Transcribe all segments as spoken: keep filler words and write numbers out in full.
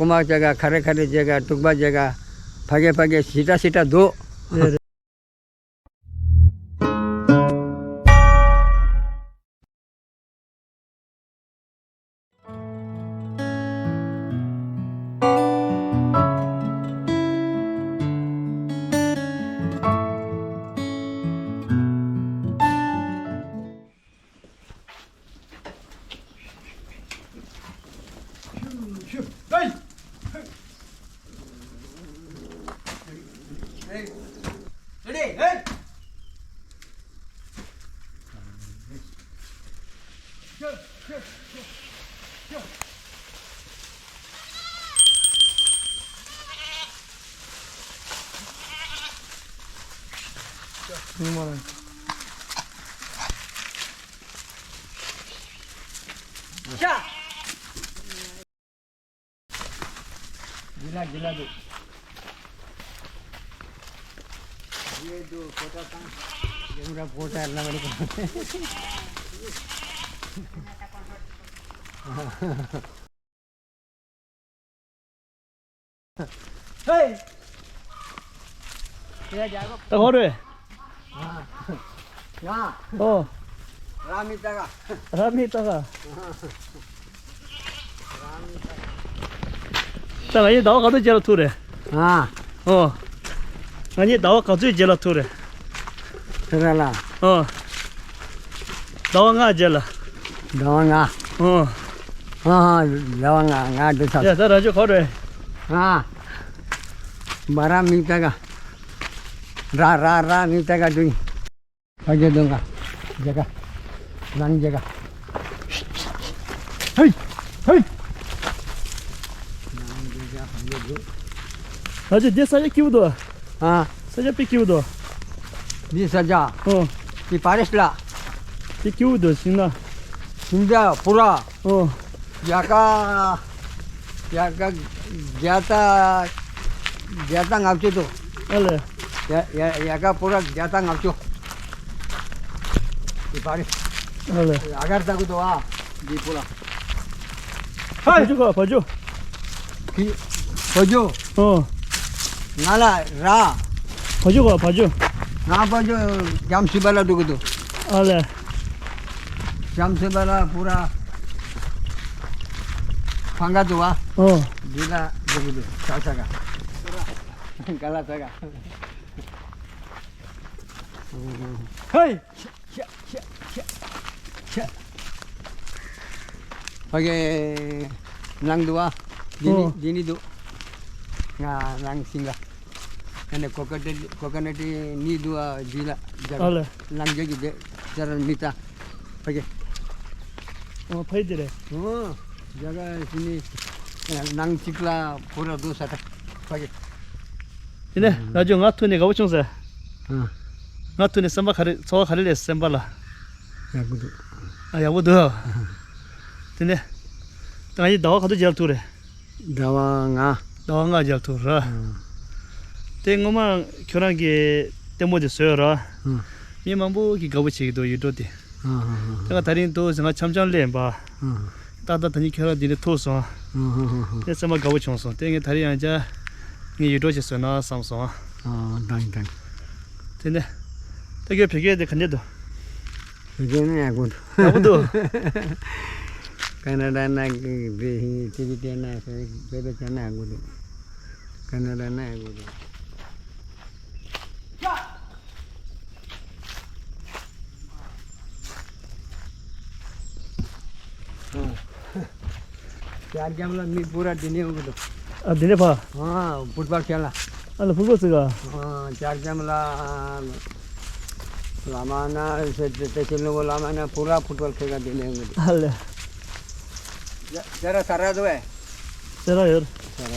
ཀོ་མ་ཅ་ག་ཁ་རེ་ཁ་རེ་ཅ་ག་དྲུག་པ་ཅ་ག་ཕ་གི་ཕ་གི་ཞི་ཏྲ་ཞི་ཏྲ་འདུག། རེད་རེད། ད་ཧོ་རེ། ཡ། ཨོ། ར་མི་ཏ་ག། ར་མི་ཏ་ག། ད་ང་གཉིས་ཟླ་བ་ག་ཚོད་རྗེས་ལ་ཐུག་རེད། ཨ། ཨོ། ང་གཉིས་ཟླ་བ་ག་ཚོད་རྗེས་ལ་ཐུག་རེད། ཁྱེད་རང་ལ། ཨོ། ཟླ་བ་ལྔ་རྗེས་ལ། ཟླ་བ་ལྔ། ཨོ། ཨ་ཧ། ཟླ་བ་ལྔ་ང་འདི་ཚ། ཡ་ད་ར་ཇོ་ཁོ་རེད། ཨ། མ་ར་མི་ཏ་ག། ར་ར་ར་མི་ཏ་ག་འདུག། ཕ་གི་འདུག་ག། རྒྱ་ག། ནང་རྒྱ་ག། ཧེ། ཧེ། ད་ཅི་འདི་ས་ཆ་སྐྱིད་པོ་འདུག། ཨ། ས་ཆ་དཔེ་སྐྱིད་པོ་འདུག། འདི་ས་ཆ། ཨོ། འདི་པ་རེ་ཤི་ལ། དེ་སྐྱིད་པོ་འདུག་ཤིང་ན། ཤིང་ད་ཕུ་ར། ཨོ། ཡ་ག། ཡ་ག་བརྒྱ་རྩ། བརྒྱ་རྩ་ལྔ་བཅུ་འདུག། ཨ་ལེ། ཡ་ཡ་ཡ་ག་པུ་ར་བརྒྱ་རྩ་ལྔ་བཅུ། འདི་པ་རེ། ཨ་ལེ། ཨ་གར་ད་གུ་དོ་ཨ། འདི་པུ་ར། བ་ཇུ་ག་བ་ཇུ། གི་བ་ཇུ། ཨོ། ང་ལ་ར། བ་ཇུ་ག་བ་ཇུ། ང་བ་ཇུ་རྒྱམ་སི་པ་ལ་འགྲོ་གི་འདུག། ཨ་ལེ། རྒྱམ་སི་པ་ལ་པུ་ར། ཕང་ག་འདུག་ཨ། ཨོ། འདི་ལ་འགྲོ་གི་འདུག། ཆ་ཆ་ག། ག་ལ་ཆ་ག། ཧེ། ཕ་གི་ནང་འདུག་ཨ། འདི་ནི་ཨོ། འདི་ནི་འདུག། ང་ནང་ཤིང་ག། ཨ་ནི་ཀོ་ཀ་ནཊ་ཀོ་ཀ་ནཊ་ནི་འདུག་ཨ། འདི་ལ་རྒྱ་ག། ཨ་ལེ། ནང་རྒྱ་གི་རྒྱ་ར་མི་ཏ། ཕ་གི། ཨོ་ཕ་གི་དེ་རེད། ཨོ། རྒྱ་ག་ཤི་ནི་ནང་གཅིག་ལ་ཕུ་ར་འདུག་ས་ད། ཕ་གི། དེ་ནས་ར་ཇོ་ང་ཐུག་ནས་དགའ་པོ་བྱུང་ཟེར། ཨ། ང་ཐུག་ནས་སེམས་པ་ག་རེ་ཚོར་བ་ག་རེ་སླེབས་སེམས་པ་ལ། ཡག་པོ་འདུག། ཨ་ཡག་པོ་འདུག། དེ་ནས་ད་ང་གཉིས་ཟླ་བ་ག་ཚོད་རྗེས་ལ་ཐུག་རེད། ཟླ་བ་ལྔ། ཟླ་བ་ལྔ་རྗེས་ལ་ཐུག་ར། ཨ། དེ་སྔོན་མ་ཁྱོད་རང་གིས་ལྟད་མོ་དེ་བཟོས་ར། ཨ། མི་མང་པོ་གིས་དགའ་པོ་བྱེད་ཀྱི་འདུག་ཡུལ་གྲོགས་དེ། ཨ་ཨ་ཨ། དེ་ག་ད་རིང་འདུག་ཟེར་ང་འཆམ་འཆམ་སླེབས་པ། ཨ། ཏག་ཏག་ད་ནི་ཁྱོད་རང་འདི་ནས་ཐུག་སོང་། ཨ་ཧ་ཧ་ཧ། དེ་ཚང་མ་དགའ་པོ་བྱུང་སོང་། དེ་ངས་ད་རེས་ཡང་བསྐྱར་ངས་ཡུལ་གྲོགས་ཤིག་བཟོས་ན་བསམ་སོང་། ཨ་ཐང་ཐང་། དེ་ནས་ད་ཁྱོད་བོད་སྐད་དེ་ག་འདྲས་འདུག། བོད་སྐད་ནི་ཡག་པོ་འདུག། ཡག་པོ་འདུག། ཀ་ན་ཌ་ན་གི་ཏི་ཝི་དེ་ན་བོད་པའི་ཆ་ན་ཡག་པོ་འདུག། ཀ་ན་ཌ་ན་ཡག་པོ་འདུག། ཨ། ཅར་ཇམ་ལ་མི་པུ་ར་འདི་ནས་འོང་གི་འདུག། ཨ་འདི་ནས་ཕ། ཨ་ཕུཊ་བཱལ་ཁེལ་ལ། ཨ་ལ་ཕུཊ་བཱལ་རྩེ་ག། ཨ་ཅར་ཇམ་ལ། ལ་མ་ན་ཟེར་ཏེ་ཏེ་ཤི་ལུ་བོ་ལ་མ་ན་པུ་ར་ཕུཊ་བཱལ་ཁེལ་ག་འདི་ནས་འོང་གི་འདུག། ཨ་ལ། ཟེ་ར་ས་ར་འདུག་བས། ཟེ་ར་ཡོད། ཟེ་ར།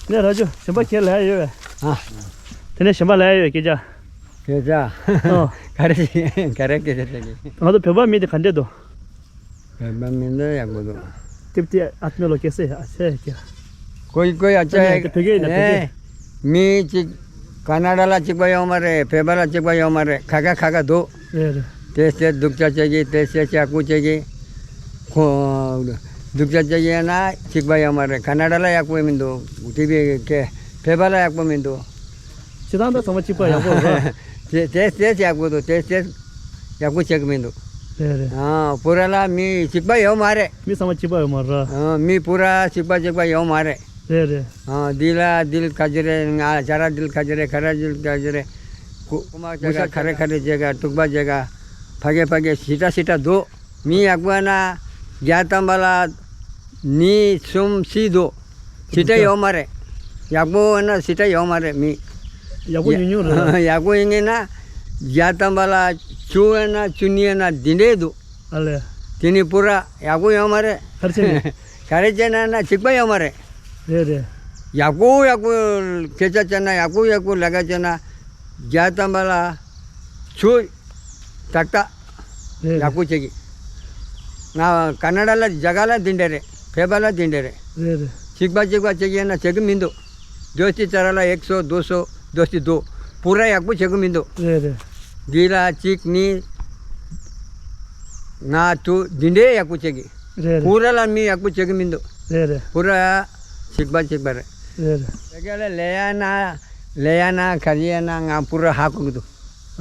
ཨ། ནས་ར་ཇོ་གཞན་པ་ཁྱེད་ལ་ཡ་ཡོད་བས། ཨ། དེ་ནས་གཞན་པ་ལ་ཡ་ཡོད་སྐད་ཆ། སྐད་ཆ། ཨོ། ག་རེ་ག་རེ་སྐད་ཆ་དྲིས་ཀྱི། ང་ཚོ་བོད་པ་མི་དེ་ག་འདྲས་འདུག། བོད་པ་མི་འདི་ཡག་པོ་འདུག། ཏིབ་ཏི་ཨ་ཏི་མེ་ལོ་ཀེ་སེ་ཨ་ཆེ་ཀྱ། ཀོ་ཡི་ཀོ་ཡི་ཨ་ཅེ། ཨ་ནི་བོད་སྐད་ཡིན་ན་བོད་སྐད། ཨེ། མི་གཅིག་ཀ་ན་ཌ་ལ་གཅིག་པ་ཡོད་མ་རེད། བོད་པ་ལ་གཅིག་པ་ཡོད་མ་རེད། ཁ་ཁ་ཁ་ཁ་འདུག། རེད་རེད། དེ་སེ་སྡུག་ཅག་བྱེད་ཀྱི་དེ་སེ་ཅག་ཀུ་བྱེད་ཀྱི། ཁོ། སྡུག་ཅག་ཅིག་ཡིན་ན་གཅིག་པ་ཡོད་མ་རེད། ཁ་ན་ཌ་ལ་ཡག་པོ་མི་འདུག། དེ་བས་ཀྱི་བོད་པ་ལ་ཡག་པོ་མི་འདུག། སྤྱིར་བཏང་ད་ཚང་མ་གཅིག་པ་ཡག་པོ་རེད། དེ་དེ་དེ་ཡག་པོ་འདུག། དེ་དེ་ཡག་པོ་བྱེད་ཀྱི་མི་འདུག། རེད་རེད། ཨ་པུ་ར་ལ་མི་གཅིག་པ་ཡོད་མ་རེད། མི་ཚང་མ་གཅིག་པ་ཡོད་མ་རེད། ཨ་མི་པུ་ར་གཅིག་པ་གཅིག་པ་ཡོད་མ་རེད། རེད་རེད། ཨ་འདི་ལ་འདི་ལ་ཁ་ཅིག་རེད། ང་ཇ་ར་འདི་ལ་ཁ་ཅིག་རེད། ཁ་ར་འདི་ལ་ཁ་ཅིག་རེད། ཀུ་ཀུ་མ་ཅ་ག་ཁ་རེ་ཁ་རེ་ཅ་ག་དྲུག་པ་ཅ་ག་ཕ་གི་ཕ་གི་སི་ཏྲ་སི་ཏྲ་འདུག། མི་ཡག་པོ་ཡིན་ན་བརྒྱ་ཐམ་པ་ལ་གཉིས་གསུམ་བཞི་འདུག། སི་ཏྲ་ཡོད་མ་རེད། ཡག་པོ་ཡིན་ན་སི་ཏྲ་ཡོད་མ་རེད་མི། ཡག་པོ་ཉུང་ཉུང་རེད། ཡག་པོ་ཡིན་ན་བརྒྱ་ཐམ་པ་ལ་བཅུ་ཡིན་ན་བཅུ་གཉིས་ཡིན་ན་འདི་འདྲས་འདུག། ཨ་ལས། དེ་ནི་པུ་ར་ཡག་པོ་ཡོད་མ་རེད། ག་རེ་བྱས་ནས། ག་རེ་བྱས་ན་ན་གཅིག་པ་ཡོད་མ་རེད། རེད་རེད། ཡག་པོ་ཡག་པོ་སྐད་ཆ་བྱས་ན་ཡག་པོ་ཡག་པོ་ལས་ཀ་བྱས་ན་བརྒྱ་ཐམ་པ་ལ་བཅུ་ཏག་ཏག། རེད་རེད། ཡག་པོ་བྱེད་ཀྱི། ང་ཁ་ན་ཌ་ལ་རྒྱ་གར་ལ་འདི་འདྲ་རེད། བོད་པ་ལ་འདི་འདྲ་རེད། རེད་རེད། གཅིག་པ་གཅིག་པ་བྱེད་ཀྱི་ཡིན་ན་བྱེད་ཀྱི་མི་འདུག། དོ་སྟེ་ཅ་ར་ལ་ཡག་སོ་དོ་སོ་དོ་སྟེ་དོ། པུ་ར་ཡག་པོ་བྱེད་ཀྱི་མི་འདུག། རེད་རེད། འདི་ལ་གཅིག་གཉིས་ལྔ་དྲུག་འདི་འདྲའི་ཡག་པོ་བྱེད་ཀྱི། རེད་རེད། པུ་ར་ལ་མི་ཡག་པོ་བྱེད་ཀྱི་མི་འདུག། རེད་རེད། པུ་ར་གཅིག་པ་གཅིག་པ་རེད། རེད་རེད། དེ་ག་ལ་ལེ་ཡ་ན་ལེ་ཡ་ན་ཁ་ཡ་ན་ང་པུ་ར་ཧ་གོ་གི་འདུག།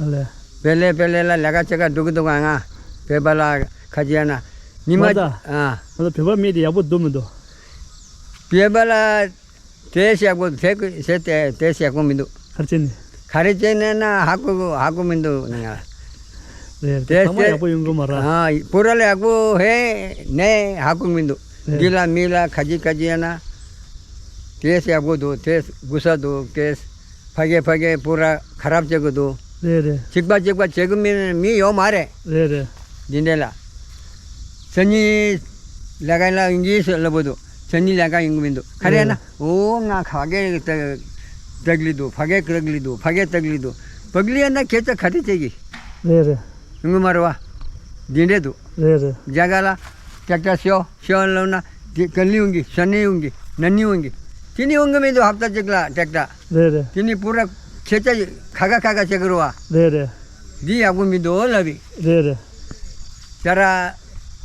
ཨ་ལས། པེ་ལེ་པེ་ལེ་ལ་ལས་ཀ་བྱེད་ག་འགྲོ་གི་འདུག་ག། ང་བོད་པ་ལ་ཁ་ཅིག་ཡ་ན་ཉི་མ། ང་ད། ཨ། ང་ད་བོད་པ་མི་དེ་ཡག་པོ་འདུག་མི་འདུག། བོད་པ་ལ་དེ་ཞེ་པོ་དེ་དེ་དེ་ཞེ་པོ་མི་འདུག། ག་རེ་བྱས་ནས། ག་རེ་བྱས་ནས་ན་ཧ་གོ་ཧ་གོ་མི་འདུག་ང་། རེད། དེ་ཚང་མ་དེ་ཡག་པོ་ཡོང་གི་མ་རེད། ཨ། པུ་ར་ལ་ཡག་པོ་ཧེ་ནས་ཧ་གོ་མི་འདུག། རེད། འདི་ལ་མི་ལ་ཁ་ཅིག་ཁ་ཅིག་ཡ་ན། དེ་ཞེ་པོ་འདུག། དེ་གུ་ས་འདུག། དེ་ཕ་གི་ཕ་གི་པུ་ར་ཁ་རབ་བྱེད་གི་འདུག། རེད་རེད། གཅིག་པ་གཅིག་པ་བྱེད་གི་མི་མི་ཡོད་མ་རེད། རེད་རེད། འདི་འདྲ་ལ། སང་ཉིན་ལས་ཀ་ལ་ཡིན་གྱི་ཟེར་ལབ་དགོས་འདུག། སང་ཉིན་ལས་ཀ་ཡིན་གི་མི་འདུག། ག་རེ་ན། རེད། འོ་ང་ཕ་གི་ཏག་ཏག་ལི་འདུག། ཕ་གི་ཏག་ལི་འདུག། ཕ་གི་ཏག་ལི་འདུག། ཕ་གི་ལི་ཡ་ན་ཁྱེད་ཅག་ག་རེ་བྱེད་ཀྱི། རེད་རེད། ཡོང་གི་མ་རེད་བ། འདི་འདྲ་འདུག། རེད་རེད། རྒྱ་གར་ལ་ཏག་ཏག་ཤོ་ཤོ་ལབ་ན་དེ་ག་ལི་ཡོང་གི། ཤ་ནི་ཡོང་གི། ན་ནི་ཡོང་གི། དེ་ནི་ཡོང་གི་མི་འདུག། ཧབ་ཏ་གཅིག་ལ་ཏག་ཏག། རེད་རེད། དེ་ནི་པུ་ར་ཁྱེད་ཅག་ཁ་ཁ་ཁ་ཁ་བྱེད་གི་རེད་བ། རེད་རེད། འདི་ཡག་པོ་མི་འདུག་ལབ་པས། རེད་རེད། ཅ་ར།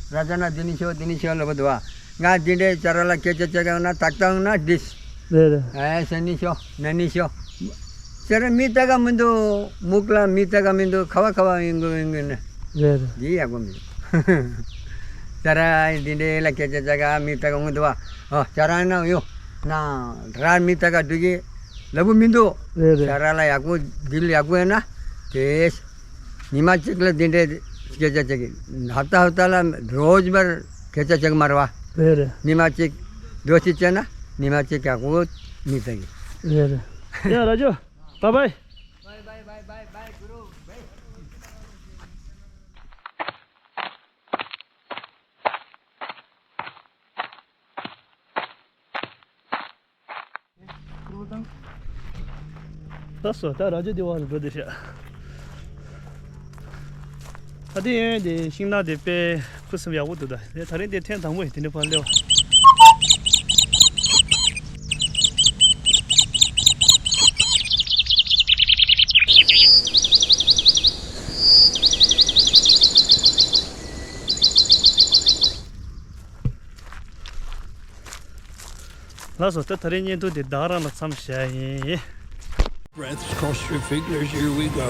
ར་ཛ་ན་འདི་ནི་ཤོ་འདི་ནི་ཤོ་ལབ་འདུག་བ། ང་འདི་འདྲའི་ཅ་ར་ལ་སྐད་ཆ་བྱེད་ག་ཡོང་ན་ཏག་ཏག་ཡོང་ན་འགྲིག། རེད་རེད། ཨེ་ཤ་ནི་ཤོ་ན་ནི་ཤོ། ཅ་ར་མི་ལྟ་ག་མི་འདུག། མུག་ལ་མི་ལྟ་ག་མི་འདུག། ཁ་བ་ཁ་བ་ཡོང་གི་ཡོང་གི་ནི། རེད་རེད། འདི་ཡག་པོ་མི་འདུག། ཅ་ར་འདི་འདྲའི་ལ་སྐད་ཆ་བྱེད་ག་མི་ལྟ་ག་འོང་གི་འདུག་བ། ཨོ་ཅ་ར་ན་ཡོ། ན་ར་མི་ལྟ་ག་འགྲིག་གི་ལབ་གི་མི་འདུག། རེད་རེད། ཅ་ར་ལ་ཡག་པོ་འདི་ལ་ཡག་པོ་ཡོད་ན་དེ། ཉི་མ་གཅིག་ལ་འདི་འདྲའི་སྐད་ཆ་བྱེད་ཀྱི། ཧབ་ཏ་ཧབ་ཏ་ལ་རོ་ཇི་མར་སྐད་ཆ་བྱེད་ཀྱི་མ་རེད་བ། རེད་རེད། ཉི་མ་གཅིག་འགྲོ་ཅིག་བྱས་ན་ཉི་མ་གཅིག་ཡག་པོ་མི་བྱེད་ཀྱི། རེད་རེད། ཡ་ར་ཇོ། བཱའི་བཱའི། ལགས་སོ། ད་ར་ཇོ་དེ་བ་ལ་འགྲོ་བསྡད་ཤག། ད་དེ་ཡོན་དེ་ཤིང་ནགས་དེ་དཔེ་ཁུ་སིམ་ཡག་པོ་འདུག། ད་དེ་ད་རིང་དེ་ཐེངས་དང་པོ་ཡིན། དེ་འདྲ་ཕར་སླེབས། ལགས་སོ། ད་ད་རེས་བརྙན་ཐུང་འདི་བདག་རང་ལ་མཚམས་བཞག་ཡིན། Breaths cross your fingers, here we go.